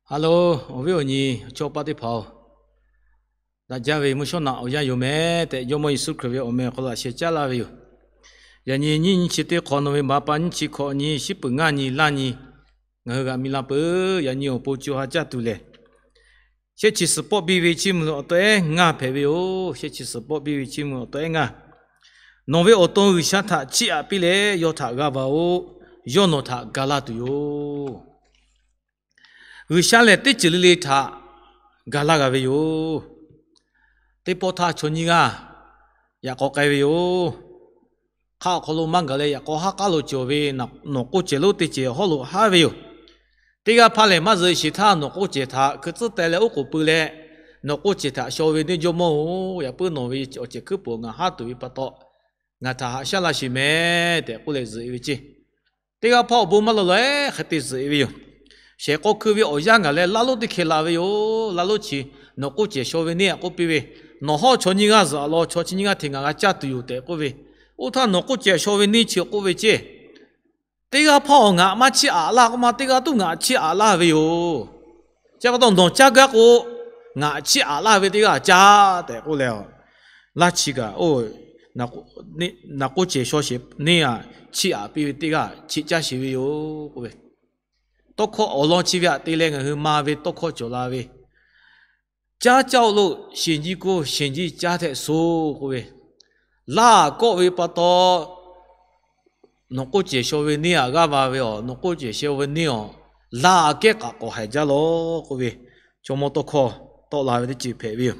Hello, awˬ viˉ awˬ nyi chaw paˆ teˇ hpaˍ-oˬ, daꞈ jaˇ ve mvuhˇ shawˉ naꞈ awˬ yanˇ yoˬ meh tehꞈ, Jawˇmawˇ Yeˍsuˆ Hkriꞈ ve awˬ meh awˬ hk'aw lo laꞈ sheh caˉ laˇ ve yoˬ. Yaꞈ nyi nyiˇ nyi chi teˇ hk'awꞈ nawˬ ve baˍ pa nyiˇ chi hkawꞈ nyi shiˉ peuˬ ngaˇ nyi laˇ nyi ngaˬ hui g'a mi la peuˬ. Yaꞈ nyi awˬ pon co ha caˇ tuˬ lehˬ, shehˆ chi suhˍ pawˆ biˇ ve chiˇ mvuh awˬ taw ehˉ ngaˇ hpehꞈ ve yoˬ. Shehˆ chi suhˍ pawˆ biˇ ve chiˇ mvuh awˬ taw ehˉ ngaˇ. Nawˬ ve awˬ to G'uiˬsha htaꞈ chiˇ aꞈ piˇ leh yawˇ htaꞈ g'aˇ va-oˬ. Yawˇ nawˬ htaꞈ ga laˇ tuˬ yoˬ. G'uiˬsha lehˬ teˇ ceuˬ le le htaꞈ ga laˇ g'a ve yoˬ. Teˇ pawˆ htaˇ chaw nyiˇ g'aˇ yaꞈ k'aw k'ai ve yoˬ. Hk'aˆ awˬ hk'aw lo maˇ gaˬ leh yaꞈ k'aw haˉ k'aˉ lo cawˬ ve nawˬ k'oˆ cehˬ lonˉ teˇ cehˬ hawˉ lo haˉ ve yoˬ. Teˇ g'aˇ hpaˇ lehˬ maˇ zuhꞈ sheˍ htaˇ nawˬ k'oˆ cehˬ htaꞈ hkui tcuhˉ teh leh oˉ k'oˍ pui leh, nawˬ k'oˆ cehˬ htaꞈ shaw ve neˇ Jawˇmawˇ-oˬ, yaꞈ puiˉ nawˬ ve awˬ cehˬ hkuiˉ puiˍ ngaˬ haˉ tuˬ ve pa taw, ngaˬ htaꞈ haꞈ shaˉ laˇ sheˍ meh tehꞈ k'oˆ leh zuhꞈ e ve ceˇ. Teˇ g'aˇ hpaˇ awˬ bon maˇ lawˬ leh hk'e te zuhꞈ e ve yoˬ. Shehˍ k'aw hkui ve awˬ yanˇ gaˬ leh laˇ lonˉ teˇ hkeh la ve yoˬ. Laˇ lonˉ chi nawˬ k'oˆ cehˬ shaw ve neˇ htaꞈ k'oˆ piˇ ve, nawˬ hawˉ chaw nyiˇ g'aˇ zuhꞈ a law, chaw chi nyiˇ g'aˇ hteꞈ ngaˬ g'a caˇ tuˬ yoˬ tehꞈ k'oˆ ve. Oˇ htaˇ nawˬ k'oˆ cehˬ shaw ve neˇ chi k'oˆ ve ceˇ. Teˇ g'aˇ hpaˇ awˬ ngaˬ maˇ chiˇ aꞈ laˇ k'oˆ ma, teˇ g'aˇ tuˉ ngaˬ chiˇ aꞈ laˇ ve yoˬ. Chi pa taw nawˬ caˇ gaˇ k'o, ngaˬ chiˇ aꞈ laˇ ve teˇ g'aˇ caˇ tehꞈ k'oˆ leh, laˇ chi kaꞈ, oˇ, naˬ k'oˆ cehˬ shaw sheˍ neˇ aꞈ chiˇ aꞈ piˇ ve teˇ g'aˇ cheꞈ caˇ sheˍ ve yoˬ k'oˆ ve. Tawˇ hkawˇ awˬ lawn chi ve htaꞈ te leh ngaˬ hui ma ve tawˇ hkawˇ cawˬ la ve, caˇ caˇ-oˬ lo, sheˍ nyi ko sheˍ nyi caˇ tehꞈ soˬ k'oˆ ve, laˇ kawˆ ve pa taw, nawˬ k'oˆ cehˬ shaw ve neˇ aꞈ g'aˇ va ve awˬ, nawˬ k'oˆ cehˬ shaw ve neˇ awˬ, laˇ kehˉ k'aꞈ k'awꞈ haiˬ jaˇ lawˬ k'oˆ ve, chaw mawˇ tawˇ hkawˇ tawˆ la ve teˇ ceuˬ hpehꞈ ve yoˬ.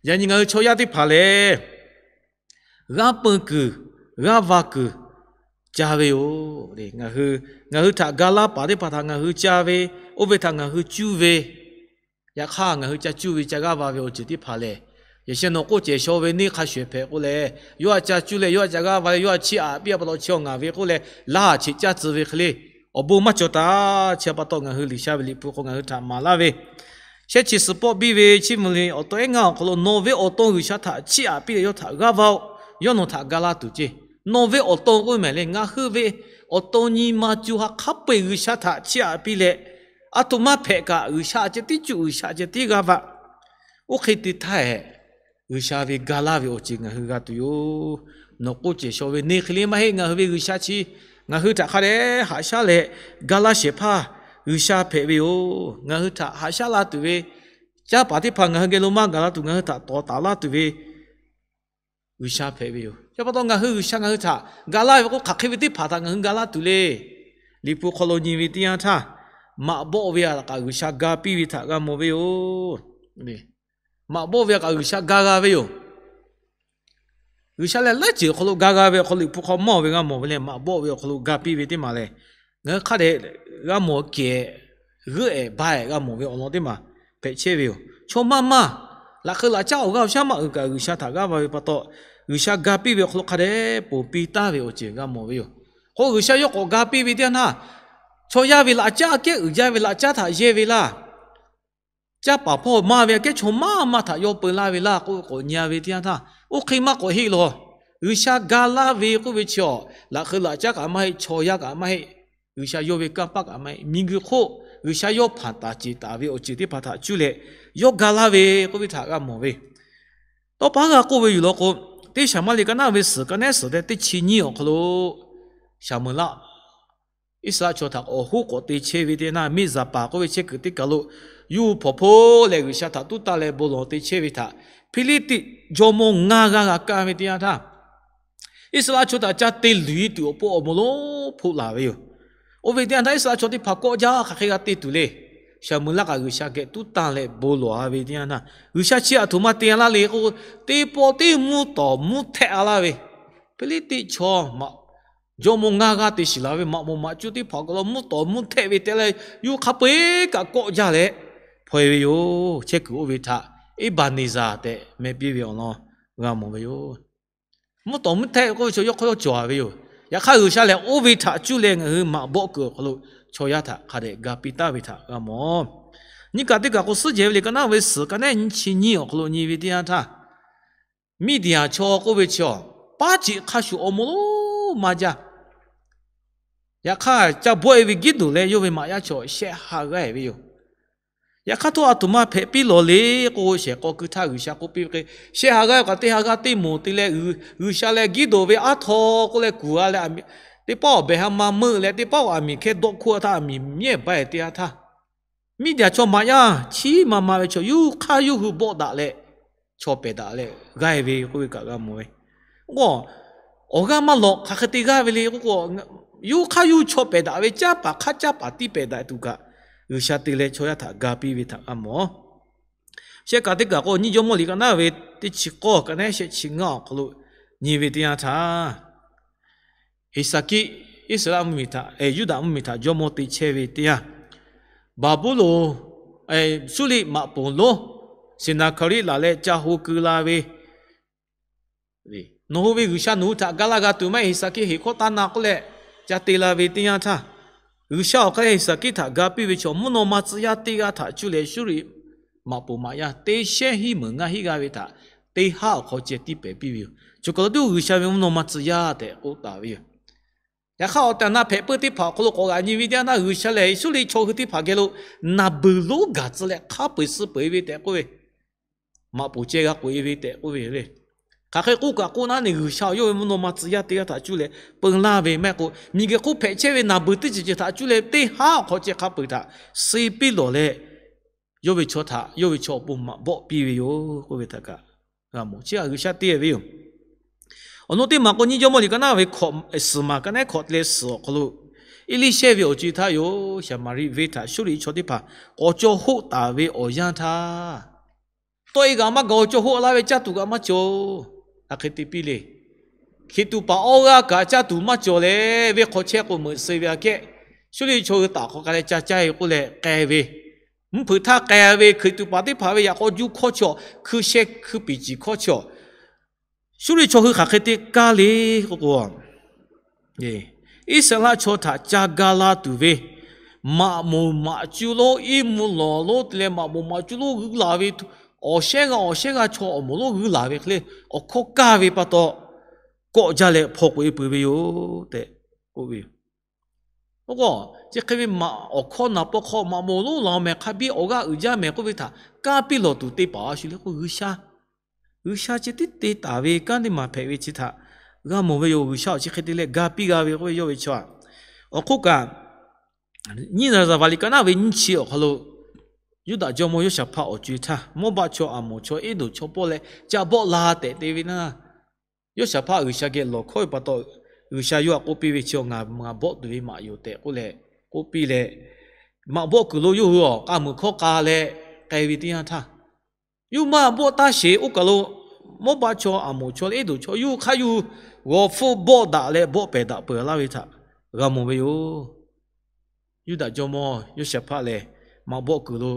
Yaꞈ nyi ngaˬ hui chaw yaˇ teˇ hpaˍ lehˬ, g'aˇ peu kuiˬ, g'aˇ va kuiˬ ca ve yoˬ. Ngaˬ hui htaꞈ ga laˇ paˍ teˇ hpaˍ htaꞈ ngaˬ hui ca ve, oˇ ve htaꞈ ngaˬ hui cuˇ ve, yaꞈ hk'aˇ ngaˬ hui ca cuˇ ve ca g'aˇ va ve awˬ ceuˬ teˇ hpaˍ lehˬ, yaꞈ sheh nawˬ k'oˆ cehˬ shaw ve neˇ hk'a shuˍ hpehꞈ k'oˆ leh, yawˇ htaꞈ ca cuˇ leh yawˇ htaꞈ ca g'aˇ va leh yawˇ htaꞈ chiˇ aꞈ piˇ a pa taw chi awˬ ngaˬ ve k'oˆ leh laˇ cheꞈ caˇ tcuh ve hk'e le, awˬ bon maˇ cawˬ taˍ. Chi pa taw ngaˬ hui G'uiˬsha ve liꞈ hpu hk'aw ngaˬ hui htaꞈ maˍ laˇ ve, shehˆ chi suhˍ pawˆ biˇ ve chiˇ mvuh le awˬ taw ehˉ ngaˇ awˬ hk'aw lo nawˬ ve awˬ to G'uiˬsha htaꞈ chiˇ aꞈ piˇ leh yawˇ htaꞈ g'aˇ va-oˬ. Yawˇ nawˬ htaꞈ ga laˇ tuˬ ceˇ. Nawˬ ve awˬ to k'oˆ ve mehˍ leh ngaˬ hui ve awˬ to nyi ma co ha hk'a peu-eˬ G'uiˬsha htaꞈ chiˇ aꞈ piˇ leh, aˬ htoꞈ ma hpehꞈ kaꞈ G'uiˬsha ceh tiˉ cuˇ, G'uiˬsha ceh tiˉ g'aˇ va. Oˇ hk'e te htaˇ hehꞈ, G'uiˬsha ve ga laˇ ve awˬ ceuˬ ngaˬ hui g'a tuˬ yoˬ. Nawˬ k'oˆ cehˬ shaw ve neˇ hk'e le maˇ heˆ, ngaˬ hui ve G'uiˬsha chi ngaˬ hui htaꞈ hk'a dehꞈ haꞈ shaˉ leh ga laˇ shehˍ hpaˇ G'uiˬsha hpehꞈ ve yoˬ. Ngaˬ hui htaꞈ haꞈ shaˉ la tuˬ ve, caˇ paˍ teˇ hpaˍ ngaˬ hui geh lo maˇ gaˬ la tuˬ, ngaˬ hui htaꞈ tawˍ taˍ laˇ tuˬ ve G'uiˬsha hpehꞈ ve yoˬ. Chi pa taw ngaˬ hui G'uiˬsha ngaˬ hui htaꞈ ga laˇ ve k'o, hk'aˬ hk'e ve teˇ hpaˍ htaꞈ ngaˬ hui ga laˇ tuˬ le. Liꞈ hpu hk'aw lo nyi ve teˇ yanˇ htaˇ, maꞈ bawˆ ve a kaꞈ G'uiˬsha ga piˇ ve htaꞈ g'a mawˬ ve yoˬ. Maꞈ bawˆ ve a kaꞈ G'uiˬsha ga g'a ve yoˬ. G'uiˬsha lehˬ laiˉ ceuˬ awˬ hk'aw lo ga g'a ve awˬ hk'aw lo liꞈ hpu hk'aw mawˬ ve g'a mawˬ ve lehˬ, maꞈ bawˆ ve awˬ hk'aw lo ga piˇ ve teˇ maˬ lehˬ, ngaˬ hui hk'a dehꞈ g'a mawˬ kehˬ, g'euˆ ehˍ ba ehˍ g'a mawˬ ve awˬ lawn teˇ maˬ hpehꞈ chehˇ ve yoˬ. Chaw maˇ maˇ, laꞈ hk'eu laꞈ caˉ awˬ g'aˇ awˬ shaˉ maˇ uiˍ kaꞈ G'uiˬsha htaꞈ g'aˇ va ve pa taw, G'uiˬsha ga piˇ ve awˬ hk'aw lo hk'a dehꞈ ponˬ piˇ taˍ ve awˬ ceuˬ g'a mawˬ ve yoˬ. K'o G'uiˬsha yawˇ k'awꞈ ga piˇ ve teˇ yanˇ htaˇ, chaw yaˇ ve laꞈ caˉ kehˉ uiˍ jaˇ ve laꞈ caˉ htaꞈ yehˇ ve laˇ. Caˇ paˍ hpawˇ maˇ ve aꞈ kehˉ chaw maˇ maˇ htaꞈ yawˇ peu laˇ ve laˇ k'oˆ ve k'awꞈ nyi ve teˇ yanˇ htaˇ, oˇ hk'e maˇ k'awꞈ heˆ lawˬ. G'uiˬsha ga laˇ ve k'oˆ ve chi awˬ, laꞈ hk'eu laꞈ caˉ kaꞈ maˇ heˆ, chaw yaˇ kaꞈ maˇ heˆ, G'uiˬsha yawˇ ve kanˇ paˆ kaꞈ maˇ heˆ, miˬguiˬ hk'oˆ G'uiˬsha yawˇ hpanˍ taˍ ceˬ taˍ ve awˬ ceuˬ teˇ hpaˍ htaꞈ cuˇ leh yawˇ ga laˇ ve k'oˆ ve htaꞈ g'a mawˬ ve. Tawˇ pa g'a k'oˆ ve yoˬ law k'o, teˇ Saˍmaˍriˆ ka naˉ ve suhˍ ka nehˉ suhˍ tehꞈ teˇ chi nyiˇ awˬ hk'aw lo, Saˍmeˍlaˆ Iˉsaˍreˍlaˆ chaw htaꞈ awˬ hoˉ k'awꞈ te chehˇ ve teˇ yanˇ htaˇ, Miˇzaˍpaˍ k'oˆ ve chehˇ kuiˬ teˇ kaˬ lo yuˇ hpawnˬ hpoˆ leh G'uiˬsha htaꞈ tuˉ tanˇ leh bon lawˬ te chehˇ ve htaꞈ Hpiˇliˇtiˆ jawˇmawˇ ngaˇ g'aˇ g'a kaˇ ve teˇ yanˇ htaˇ, Iˉsaˍreˍlaˆ chaw htaꞈ ca te luˬ e tuˬ awˬ pon awˬ moˍ lonˉ hpoˆ laˬ ve yoˬ. Oˇ ve teˇ yanˇ htaˇ Iˉsaˍreˍlaˆ chaw teˇ hpaˍ kawˆ jaˇ hk'aˬ hk'e g'a te tuˬ le. Saˍmeˍlaˆ kaꞈ G'uiˬsha geh tuˉ tanˇ leh bon lawˬ a ve teˇ yanˇ htaˇ, G'uiˬsha chi aˬ htoꞈ ma te laˇ le k'o, teˇ pawˆ teˇ mvuhˇ tawˍ mvuhˇ htehˆ a laˇ ve Hpiˇliˇtiˆ chaw jawˇmawˇ ngaˇ g'aˇ te shiˍ laˬ ve maꞈ moˍ maꞈ cuˇ teˇ hpaˍ awˬ hk'aw lo mvuhˇ tawˍ mvuhˇ htehˆ ve te leh, yuˇ hk'a peu eˬ kaꞈ kawˆ jaˇ leh hpaw e ve yoˬ. Chehˇ kuiˬ oˇ ve htaꞈ Eˇbaˍneˍzaˍ tehꞈ meh piˇ ve awˬ lawn g'a mawˬ ve yoˬ. Mvuhˇ tawˍ mvuhˇ htehˆ k'oˆ ve chaw yawˇ hk'aw yawˇ cawˬ a ve yoˬ. Yaꞈ hk'aˇ G'uiˬsha lehˬ oˇ ve htaꞈ cuˇ leh ngaˬ hui maꞈ bawˆ kuiˬ awˬ hk'aw lo chaw yaˇ htaꞈ hk'a dehꞈ ga piˇ taˍ ve htaꞈ g'a mawˬ. Nyiˇ kaˬ teˇ kaˬ k'o Suhˉ jehˬ ve liꞈ ka naˉ ve suhˍ ka nehˉ nyiˇ chi nyiˇ awˬ hk'aw lo nyi ve teˇ yanˇ htaˇ, Miˇdiˍaˍ chaw k'oˆ ve chi awˬ, paˉ ceꞈ hk'a shuˍ awˬ moˍ lonˉ maˇ jaˇ. Yaꞈ hk'aˇ ca bawˆ e ve Giˇdeˍonˍ leh yawˇ ve maꞈ yaˇ chaw shehˆ ha g'aˇ e ve yoˬ. Yaꞈ hk'aˇ htawˇ, a htoꞈ ma hpehꞈ piˇ lawˬ le k'o, shehˍ k'aw keu htaˇ G'uiˬsha k'oˆ piˇ ve hk'e, shehˆ ha g'aˇ ve kaꞈ teˇ ha g'aˇ teˇ moˍ te leh, G'uiˬsha leh Giˇdonˍ ve aˉ htaw k'oˆ leh kuˬ g'a leh, teˇ pawˆ awˬ behˬ ha ma meuˆ leh, teˇ pawˆ aˬ miˍ hkehˇ dawˆ hkoˇ a htaˇ, aˬ miˍ mehˉ baˬ e teˇ yanˇ htaˇ, Miˇdiˍ chaw maꞈ yaˇ chiˉ ma ma ve chaw yuˬ hk'aˇ yuˬ hui bawˆ daꞈ leh, chaw pehˬ daꞈ leh g'aˇ ve k'oˆ ve kaꞈ g'a mawˬ ve. K'o, awˬ g'aˇ maˇ lawꞈ hk'aˬ hk'e te g'aˇ ve le k'o, yuˬ hk'aˇ yuˬ chaw pehˬ daꞈ ve, caˉ paˍ hk'aˇ caˉ paˍ tiˉ pehˬ daꞈ tuˬ kaꞈ, G'uiˬsha te leh chaw yaˇ htaꞈ ga piˇ ve htaꞈ g'a mawˬ. Shehˆ kaꞈ teˇ kaꞈ k'o, nyiˇ Jawˇmawˇ liꞈ ka naˉ ve teˇ chi k'awˇ ka naˉ shehˆ chi ngaˇ awˬ hk'aw lo nyi ve teˇ yanˇ htaˇ, Heˍsaˍkiˆ, Iˉsaˍreˍlaˆ mvuhˇmiˬ htaꞈ, Yuˇdaꞈ mvuhˇmiˬ htaꞈ jawˇmawˇ te chehˇ ve teˇ yanˇ, Baˍbuˍlonˍ, Suˇriˆ maꞈ poˍ lonˉ Seˍnaˍhkaˍriˆ laˬ leh ca ho keu la ve nawˬ hui ve G'uiˬsha nawˬ hui htaꞈ ga laˇ g'a tuˬ maˇ heˆ, Heˍsaˍkiˆ heˍ hkawˇ taˇ na k'oˆ leh ca te la ve teˇ yanˇ htaˇ, G'uiˬsha awˬ hk'aˇ Heˍsaˍkiˆ htaꞈ ga piˇ ve chaw mvuhˇ naw ma tcuh yaˇ teˇ g'aˇ htaꞈ cuˇ leh Suˇriˆ maꞈ poˍ maꞈ yaˇ teˇ shehnˉ hiˉ meunˍ ngaˇ hinˉ g'aˇ ve htaꞈ teˇ haˉ awˬ hk'aw ceh tiˇ pehˍ piˇ ve yoˬ. Choˬ kaˬ lo teˇ G'uiˬsha ve mvuhˇ naw ma tcuh yaˇ tehꞈ k'oˆ taˍ ve yoˬ. Yaꞈ hk'aˇ, awˬ tehˬ awˬ na hpehꞈ peuˇ teˇ hpaˍ awˬ hk'aw lo k'awꞈ g'aꞈ nyi ve teˇ yanˇ htaˇ, G'uiˬsha lehˬ Suˇriˆ chaw hui teˇ hpaˍ geh lo naˬ beuˬ lonˉ gaˬ tcuh leh hk'a peu-eˬ suh peu-eˬ ve tehꞈ k'oˆ ve, maꞈ poˍ ceh g'a k'oꞈ e ve tehꞈ k'oˆ ve le. Hk'aˬ hk'e k'oˆ kaꞈ k'oˆ naˉ neˬ, G'uiˬsha yawˇ ve mvuhˇ naw ma tcuh yaˇ teˇ g'aˇ htaꞈ cuˇ leh peu laˇ ve maˇ heˆ k'o, miˬguiˬ hk'oˆ hpehꞈ chehˇ ve naˬ beuˬ teˇ ceuˬ ceuˬ htaꞈ cuˇ leh teˇ haˉ awˬ hk'aw ceh hk'a peu-eˬ htaꞈ suh piˇ lawˬ leh, yawˇ ve chaw htaꞈ yawˇ ve chaw awˬ pon maꞈ bawˆ piˇ ve yoˬ k'oˆ ve htaꞈ kaꞈ g'a mawˬ. Chi htaꞈ G'uiˬsha te ve yoˬ. Awˬ naw teˇ maˬ k'o, nyiˇ Jawˇmawˇ liꞈ ka naˉ ve hkawꞈ suhˍ maˬ ka naˉ hkawꞈ leh suhˍ awˬ hk'aw lo, Eˇliˇshehˇ ve awˬ co-e htaˇ yoˬ, Saˍmaˍriˆ venˇ htaꞈ Suˇriˆ chaw teˇ hpaˍ k'awꞈ caw hoˆ taˍ ve awˬ yanˇ htaˇ, tawˆ e g'aꞈ maˇ gaˬ-o, caw hoˆ laˇ ve caˇ tuˬ g'aꞈ maˇ cawˬ-oˬ. Hk'aˬ hk'e te piˇ le. Hkiˬ tuꞈ paˍ awˇ g'aˇ kaꞈ caˇ tuˬ maˇ cawˬ leh, venˇ hk'aw chehˇ k'o meuꞈ suh ve aꞈ kehˉ, Suˇriˆ chaw hui taˍ hk'awꞈ k'ai leh ca caˇ e k'oˆ leh k'ai ve, mvuhˇ hpeuꞈ htaˇ k'ai ve Hkiˬ tuꞈ paˍ teˇ hpaˍ ve yaꞈ k'aw juˇ hkawˇ chaw, hkui sheh hkui piˍ ciˍ hkawˇ chaw, Suˇriˆ chaw hui hk'aˬ hk'e te kaˇ le k'o k'o, Iˉsaˍreˍlaˆ chaw htaꞈ ca ga la tuˬ ve, maꞈ moˍ maꞈ cuˇ lonˉ iˉ mvuh lawˬ lonˉ te leh maꞈ moˍ maꞈ cuˇ lonˉ g'uiˇ laˬ ve, awˬ shehˉ g'aˇ awˬ shehˉ g'aˇ chaw awˬ moˍ lonˉ g'uiˇ laˬ ve hk'e le, awˬ hkawˇ kaˇ ve pa taw, kawˆ jaˇ leh hpaw k'oꞈ e peuˬ ve yoˬ tehꞈ k'oˆ ve yoˬ. K'o, chi hk'e ve maꞈ awˬ hkawˇ naˍ paw hk'aw maꞈ moˍ lonˉ laˬ mehˍ hk'a biˇ awˬ g'aˇ uiˍ jaˇ mehˍ k'oˆ ve htaꞈ kaˇ piˇ lawˬ tuˬ te paˍ a shu le k'o, G'uiˬsha G'uiˬsha chi tiˉ te taˍ ve kanˉ teˇ maˬ hpehꞈ ve chi htaꞈ g'a mawˬ ve yoˬ. G'uiˬsha awˬ chi hk'e te leh ga piˇ g'a ve k'oˆ ve yawˇ ve chaw aꞈ. Awˬ hk'oˆ kaꞈ, nyiˇ Zaˍzaˍvaˍ liꞈ ka naˉ ve nyiˇ chi awˬ hk'aw lo, Yuˇdaꞈ jawˇmawˇ Yoˇshaˍhpaˆ awˬ co-e htaˇ, Mawˇbaˆ chaw Aˍmoˍ chaw Eˇdoˍ chaw pawˆ leh ca bawˆ la tehꞈ te ve naˉ, Yoˇshaˍhpaˆ G'uiˬsha geh lawˬ hkawˇ ve pa taw, G'uiˬsha yawˇ htaꞈ k'oˆ piˇ ve, Chi ngaˬ maꞈ bawˆ tuˬ ve maꞈ yoˬ tehꞈ k'oˆ leh k'oˆ piˇ leh, maꞈ bawˆ kuiˬ lo yawˇ hui awˬ k'a muiˬ hkawˇ k'a leh k'ai ve teˇ yanˇ htaˇ, yawˇ maꞈ bawˆ taˇ sheˍ. Oˇ kaˬ lo Mawˇbaˆ chaw Aˍmoˍ chaw Eˇdoˍ chaw yawˇ hui hk'aˇ yawˇ hui g'aw hpfuhˆ bawˆ daꞈ leh bawˆ pehˬ daꞈ peuˬ laˇ ve htaꞈ g'a mawˬ ve yoˬ. Yuˇdaꞈ jawˇmawˇ Yoˇshaˍhpaˆ lehˬ, maꞈ bawˆ kuiˬ lo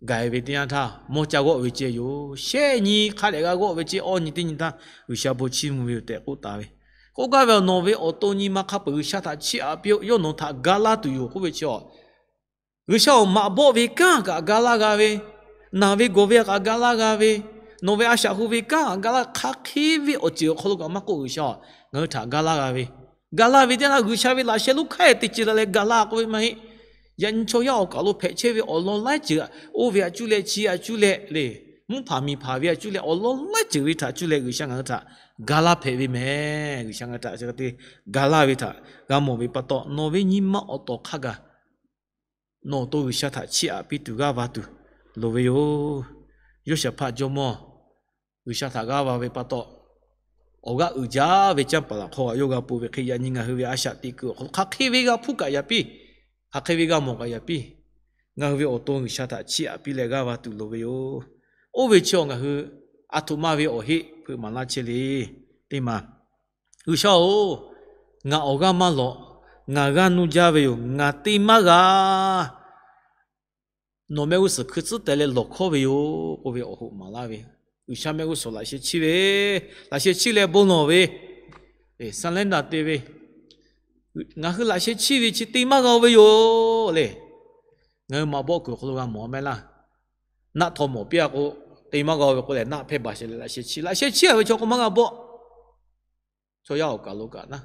gaˬ e ve teˇ yanˇ htaˇ, mawˇ ca g'awˆ ve ceh yoˬ. Shehˆ nyi hk'a dehꞈ g'a g'awˆ ve ceh, awˇ nyi teˇ nyi htaˇ G'uiˬsha bon chiˇ mvuh ve yoˬ tehꞈ k'oˆ taˍ ve. K'oˆ gaˇ ve awˬ, Nawˬ ve awˬ to nyi ma hk'a peuˬ G'uiˬsha htaꞈ chiˇ aꞈ piˇ-oˆ. Yawˇ nawˬ htaꞈ ga laˇ tuˬ yoˬ k'oˆ ve chi a, G'uiˬsha awˬ maꞈ bawˆ ve kanˉ kaꞈ ga laˇ g'a ve, naˬ ve gawˬ ve kaꞈ ga laˇ g'a ve, nawˬ ve a shaꞈ hu ve kanˉ kaꞈ ga laˇ, hk'aˬ hk'e ve awˬ ceuˬ awˬ hk'aw lo kaꞈ maˇ k'oˆ, G'uiˬsha ngaˬ hui htaꞈ ga laˇ g'a ve, ga laˇ ve teˇ yanˇ, G'uiˬsha ve laꞈ sheh lonˉ hk'aˇ te ce la leh ga laˇ k'oˆ ve maˇ heˆ. Yaꞈ nyi chaw yaˇ awˬ kaˬ lo hpehꞈ chehˇ ve awˬ lawn laiˉ ceuˬ, oˇ ve htaꞈ cuˇ leh chi htaꞈ cuˇ leh le, mvuhˇ hpaˍ miˬ hpaˍ ve htaꞈ cuˇ leh awˬ lawn laiˉ ceuˬ ve htaꞈ cuˇ leh G'uiˬsha ngaˬ hui htaꞈ ga laˇ hpehꞈ ve mehˍ. G'uiˬsha ngaˬ hui htaꞈ ga laˇ ve htaꞈ g'a mawˬ ve pa taw, nawˬ ve nyi ma awˬ tawˍ hk'a gaˬ nawˬ awˬ to G'uiˬsha htaꞈ chiˇ aꞈ piˇ tuˬ g'aˇ va tuˬ loˍ ve yoˬ. Yoˇshaˍhpaˆ jawˇmawˇ G'uiˬsha htaꞈ g'aˇ va ve pa taw, awˬ g'aˇ uiˍ jaˇ ve canˇ paˍ laꞈ hk'aw kaꞈ yawˇ g'a pon ve hk'e, yaꞈ nyi ngaˬ hui ve a shaꞈ teꞈ kuiˬ awˬ hk'aw lo hk'aˬ hk'e ve g'a hpuˇ kaꞈ yaꞈ piˇ, hk'aˬ hk'e ve g'a mawˬ kaꞈ yaꞈ piˇ, ngaˬ hui ve awˬ to G'uiˬsha htaꞈ chiˇ aꞈ piˇ leh g'aˇ va tuˬ loˍ ve yoˬ. Oˇ ve chi awˬ ngaˬ hui a htoꞈ ma ve awˬ heˆ hpeuꞈ maˍ laˇ chehˇ le. Teˇ maˬ, G'uiˬsha-oˬ, ngaˬ awˬ g'aˇ maˇ lawꞈ, ngaˬ g'aˇ nuˇ jaˇ ve yoˬ, ngaˬ te maˇ g'a. Nawˬ mehˆ g'uˇ suhˍ hkui tcuhˉ teh leh lawˬ hkawˇ ve yoˬ k'oˆ ve awˬ hoꞈ maˍ laˇ ve, G'uiˬsha mehˆ g'uˇ suhˍ laꞈ sheh chiˇ ve, laꞈ sheh chiˇ leh bon lawˬ ve, saˍlehˉnaˍ te ve, ngaˬ hui laꞈ sheh chiˇ ve chi te maˇ g'a-o ve yoˬ le. Ngaˬ hui maꞈ bawˆ kuiˬ awˬ hk'aw lo g'a mawˬ mehˆ laˇ. Naˆ htaw mawˬ piˇ-a k'o, te maˇ g'a-o ve k'oˆ leh naˆ hpehˇ baˬ shehˍ leh laꞈ sheh chiˇ, laꞈ sheh chiˇ-a ve chaw k'o maˇ g'a bawˆ. Chaw yaˇ awˬ kaˬ lo kaꞈ naˉ,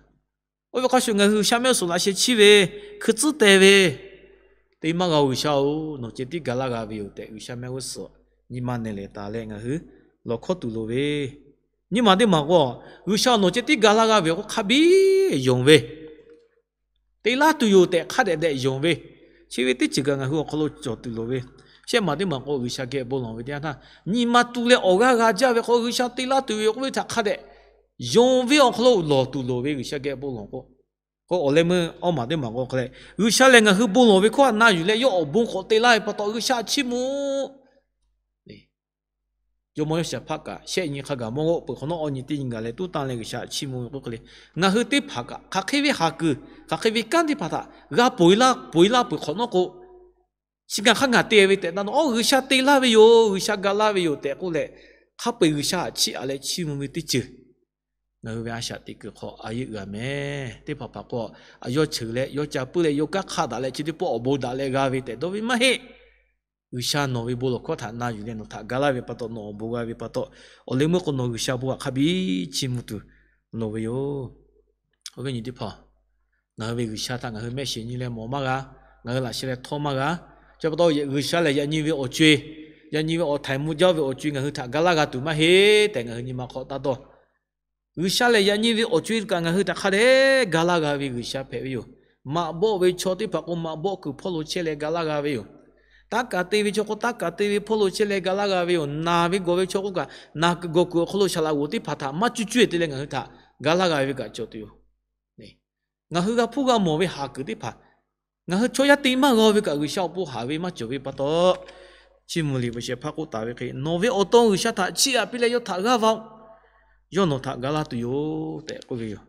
oˇ ve hk'a shuˍ ngaˬ hui G'uiˬsha mehˆ g'uˇ suhˍ laꞈ sheh chiˇ ve, hkui tcuhˉ teh ve, Te maˇ g'a-oˬ, G'uiˬsha-oˬ, nawˬ ceh tiˉ ga laˇ g'a ve yoˬ tehꞈ, G'uiˬsha mehˆ g'uˇ suhˍ nyi ma nehˬ lehˬ taˍ leh ngaˬ hui lawˬ hkawˇ tuˬ loˍ ve. Nyiˇ maˬ teˇ maˬ k'o, G'uiˬsha nawˬ ceh tiˉ ga laˇ g'a ve k'o hk'a biˇ yonˍ ve, te laˇ tuˬ yoˬ tehꞈ hk'a dehꞈ dehꞈ yonˍ ve, chi ve teˇ ceuˬ kaꞈ ngaˬ hui awˬ hk'aw lo cawˬ tuˬ loˍ ve. Shehˆ maˬ teˇ maˬ k'o, G'uiˬsha geh bon lawˬ ve teˇ yanˇ htaˇ, nyi ma tu leh awˬ g'aˇ g'a jaˇ ve k'o, G'uiˬsha te laˇ tuˬ ve yoˬ k'oˆ ve htaꞈ hk'a dehꞈ yonˍ ve awˬ hk'aw lo lawˬ tuˬ loˍ ve, G'uiˬsha geh bon lawˬ k'o. K'o awˬ leh meuˇ awˇ maˬ teˇ maˬ k'o hk'a leh, G'uiˬsha lehˬ ngaˬ hui bon lawˬ ve hkawˇ htaꞈ na yuˬ leh yawˇ awˬ bon k'awꞈ te laˇ ve pa taw G'uiˬsha chiˇ mvuh Jawˇmawˇ Yoˇshaˍhpaˆ kaꞈ shehˆ nyi hk'a gaˬ mawˇ g'awˆ peuˬ hk'awꞈ nawˉ awˇ nyi teˇ nyi gaˬ leh tuˉ tanˇ leh G'uiˬsha chiˇ mvuh ve k'oˆ hk'e le, ngaˬ hui teˇ hpaˍ kaꞈ hk'aˬ hk'e ve haˍ kuiˬ, hk'aˬ hk'e ve kanˉ teˇ hpaˍ htaꞈ g'a ponˬ e laˇ ponˬ e laˇ peuˬ hk'awꞈ nawˉ k'o, chi ngaˬ hk'aˇ ngaˬ te ve tehꞈ na nawˬ, Awˇ, G'uiˬsha te laˇ ve yoˬ, G'uiˬsha ga laˇ ve yoˬ tehꞈ k'oˆ leh, hk'a peu-eˬ G'uiˬsha htaꞈ chiˇ aꞈ leh chiˇ mvuh ve teˇ ceuˬ ngaˬ hui ve a shaꞈ teꞈ kuiˬ hk'aw a yeˆ g'a meh. Teˇ hpaˍ hpaˍ k'o, a yawˇ cheuˬ leh yawˇ ca puiˉ leh yawˇ kanˉ hk'a daꞈ leh chi teˇ pawˆ awˬ bon daꞈ leh g'a ve tehꞈ dawˇ ve maˇ heˆ. G'uiˬsha nawˬ ve bon lawˬ hkawˇ htaꞈ na yuˬ leh nawˬ htaꞈ ga laˇ ve pa taw, nawˬ awˬ bon g'a ve pa taw, awˬ leh meuˇ k'o nawˬ G'uiˬsha bon htaꞈ hk'a biˇ chiˇ mvuh tuˬ loˍ ve yoˬ. Awˬ viˉ awˬ nyi teˇ hpaˍ, ngaˬ hui ve G'uiˬsha htaꞈ ngaˬ hui mehˆ shiˍ nyi leh mawˬ maˇ g'a, ngaˬ hui laꞈ sheh leh htawˇ maˇ g'a. Chi pa taw G'uiˬsha lehˬ yaꞈ nyi ve awˬ co-e, yaꞈ nyi ve awˬ htaiˍ mvuh jaˇ ve awˬ co-e ngaˬ hui htaꞈ ga laˇ g'a tuˬ maˇ heˆ tehꞈ ngaˬ hui nyi ma hk'aw taˇ dawˇ. G'uiˬsha lehˬ yaꞈ nyi ve awˬ co-e kaꞈ ngaˬ hui htaꞈ hk'a dehꞈ ga laˇ g'a ve G'uiˬsha hpehꞈ ve yoˬ. Maꞈ bawˆ ve chaw teˇ hpaˍ k'o, maꞈ bawˆ kuiˬ hpawˇ lo chehˇ leh ga laˇ g'a ve yoˬ. Taˇ kaˍ te ve chaw k'o, taˇ kaˍ te ve hpawˇ lo chehˇ leh ga laˇ g'a ve yoˬ. Naˬ ve gawˬ ve chaw k'o kaꞈ, naˬ kuiˬ gawˬ kuiˬ awˬ hk'aw lo shaˍ laꞈ g'oˍ teˇ hpaˍ htaꞈ maˇ cuˇ cuˇ e te leh ngaˬ hui htaꞈ ga laˇ g'a ve kaꞈ cawˬ tuˬ yoˬ. Ngaˬ hui g'a hpuˇ g'a mawˬ ve haˍ kuiˬ teˇ hpaˍ, ngaˬ hui chaw yaˇ te maˇ g'a ve kaꞈ, G'uiˬsha awˬ pon haˍ ve maˇ cawˬ ve pa taw, chiˇ mvuh liꞈ ve shehˍ hpaˇ k'oˆ taˍ ve hk'e, nawˬ ve awˬ to G'uiˬsha htaꞈ chiˇ aꞈ piˇ leh yawˇ htaꞈ g'aˇ va-oˆ. Yawˇ nawˬ htaꞈ ga laˇ tuˬ yoˬ tehꞈ k'oˆ ve yoˬ.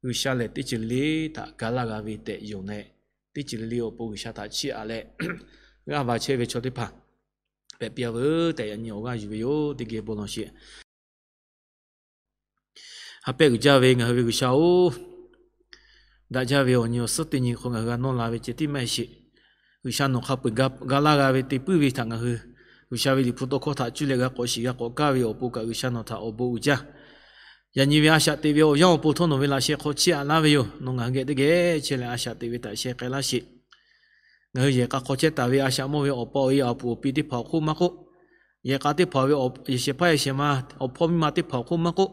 G'uiˬsha lehˬ teˇ ceuˬ le le htaꞈ ga laˇ g'a ve tehꞈ yonˍ leh, teˇ ceuˬ le le awˬ pon G'uiˬsha htaꞈ chiˇ aꞈ leh g'aˇ va chehˇ ve chaw teˇ hpaˍ hpehꞈ piˇ-a veuˬ tehꞈ yaꞈ nyi awˬ g'aˇ yuˬ ve yoˬ. Teˇ geh bon lawˬ sheˍ. Ha pehˇ uiˍ jaˇ ve ngaˬ hui ve G'uiˬsha-oˬ, daꞈ jaˇ ve awˬ nyi awˬ suhˉ teˇ nyi hk'aw ngaˬ hui g'a nawˇ la ve ceh tiˉ maˇ heˆ sheˍ. G'uiˬsha nawˬ hk'a peu-eˬ ga laˇ g'a ve te puiˉ ve htaꞈ ngaˬ hui G'uiˬsha ve liꞈ hpu tawˇ hkawˇ htaꞈ cuˇ leh g'a k'awꞈ shiˍ g'a k'awꞈ kaˇ ve awˬ pon kaꞈ G'uiˬsha nawˬ htaꞈ awˬ bon uiˍ jaˇ. Yaꞈ nyi ve a shaꞈ teꞈ ve awˬ yanˇ awˬ pon htawˇ nawˬ ve laꞈ sheh hk'aw chiˇ aꞈ laˇ ve yoˬ. Nawˬ ngaˬ hui geh teˇ geh chehˇ leh a shaꞈ teꞈ ve htaꞈ sheh k'ai laˇ sheˍ. Ngaˬ hui yehˬ k'a hk'aw chehˇ taˍ ve a shaꞈ mawˇ ve awˬ pa awˬ e awˬ puˍ awˬ pi teˇ hpaˍ awˬ hk'oˆ maˇ k'oˆ, yehˬ k'a teˇ hpaˍ ve yehˬ shehˍ hpaˇ yehˬ shehˍ ma awˬ hpawˇ miˇ ma teˇ hpaˍ awˬ hk'oˆ maˇ k'oˆ,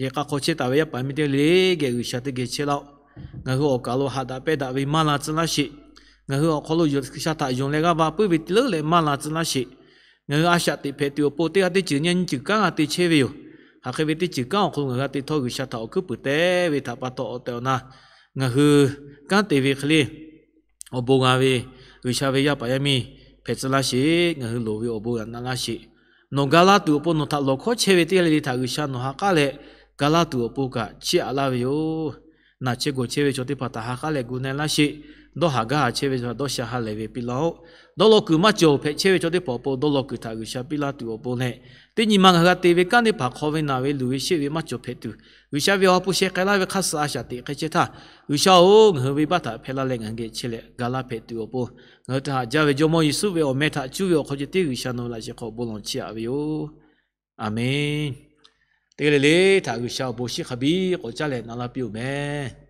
yehˬ k'a hk'aw chehˇ taˍ ve yaˇ paˍ miˇ teˇ g'aˇ le le geh G'uiˬsha teˇ geh chehˇ laˇ-oˆ. Ngaˬ hui awˬ kaˍ lo haꞈ daꞈ pehˇ daꞈ ve maˇ la tcuh laˇ sheˍ. Ngaˬ hui awˬ hk'aw lo G'uiˬsha htaꞈ yonˍ leh g'aˇ va puiˉ ve te leuˉ leh maˇ la tcuh laˇ sheˍ. Ngaˬ hui a shaꞈ teꞈ hpehꞈ tuˬ awˬ pon teˇ g'aˇ teˇ ceuˬ nyiˇ ceuˬ kanˉ g'a te chehˇ ve yoˬ. Hk'aˬ hk'e ve teˇ ceuˬ kanˉ awˬ hk'aw lo ngaˬ hui g'a te htawˇ G'uiˬsha htaꞈ awˬ hkuiˉ puiˍ te ve htaꞈ pa taw awˬ tehˬ awˬ na ngaˬ hui kanˉ te ve hk'e le awˬ bon g'a ve, G'uiˬsha ve yaˇ paˍ yaˇ miˇ hpehꞈ tcuh laˇ sheˍ. Ngaˬ hui loˍ ve awˬ bon g'a na laˇ sheˍ. Nawˬ ga laˇ tuˬ awˬ pon nawˬ htaꞈ lawˬ hkawˇ chehˇ ve teˇ g'aˇ le le htaꞈ G'uiˬsha nawˬ ha k'aˉ leh ga laˇ tuˬ awˬ pon kaꞈ chiˇ aꞈ laˇ ve yoˬ. Naˬ chehˇ gawˬ chehˇ ve chaw teˇ hpaˍ htaꞈ ha k'aˉ leh gu na laˇ sheˍ. Dawˇ haˍ gaˇ haˍ chehˇ ve chaw htaꞈ dawˇ sha ha lehˬ ve piˇ laˇ-oˆ. Dawˇ law kuiˬ maˇ cawˬ hpehꞈ chehˇ ve chaw teˇ hpaˍ awˬ pon dawˇ law kuiˬ htaꞈ G'uiˬsha piˇ laˇ tuˬ awˬ pon leh, teˇ nyi ma ngaˬ hui g'a te ve kanˉ teˇ hpaˍ hk'aw ve naˬ ve luˬ ve sheˆ ve maˇ cawˬ hpehꞈ tuˬ, G'uiˬsha ve awˬ ha hpu sheh k'ai laˇ ve hk'aˇ suh a shaꞈ teꞈ hk'e chehˇ htaˇ, G'uiˬsha-oˬ, ngaˬ hui venˇbaˆ htaꞈ hpehˇ laˇ leh ngaˬ hui geh chehˇ leh ga laˇ hpehꞈ tuˬ awˬ pon, ngaˬ hui htaꞈ haꞈ jaˇ ve Jawˇmawˇ Yeˍsuˆ ve awˬ meh htaꞈ cuˇ ve awˬ hk'aw ceh tiˉ G'uiˬsha nawˬ ve laꞈ sheh hk'aw bon lawˬ chiˇ aꞈ ve yoˬ. Aˬmenˍ. Teˇ g'aˇ le le htaꞈ G'uiˬsha awˬ bon shiˉ hk'a biˇ k'awꞈ caˉ leh na laˇ piˇ-oˬ meh.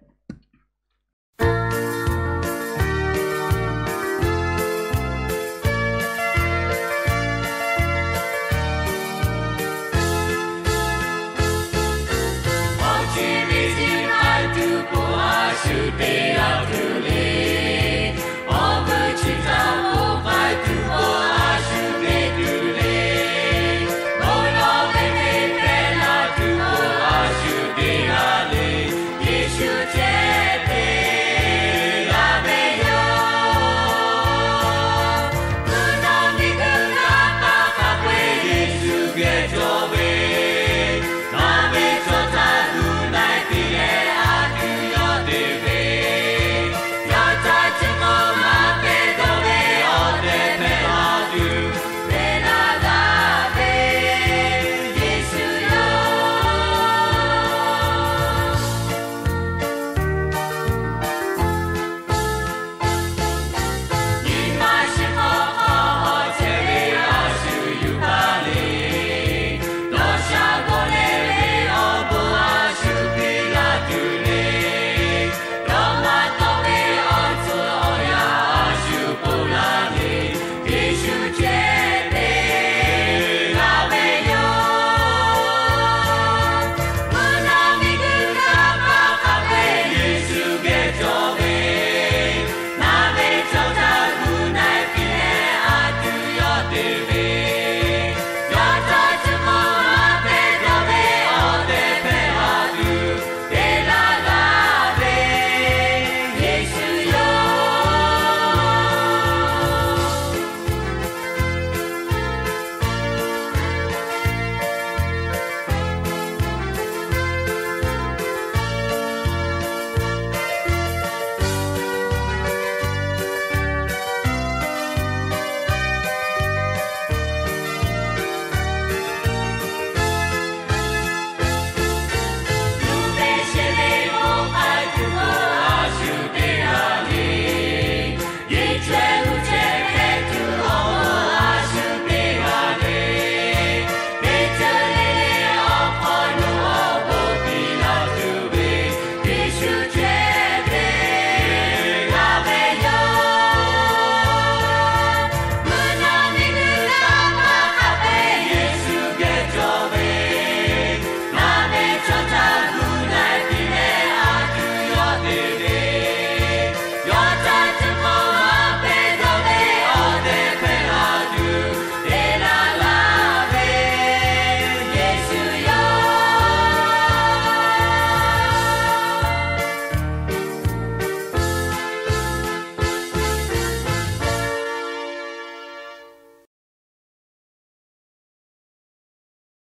Church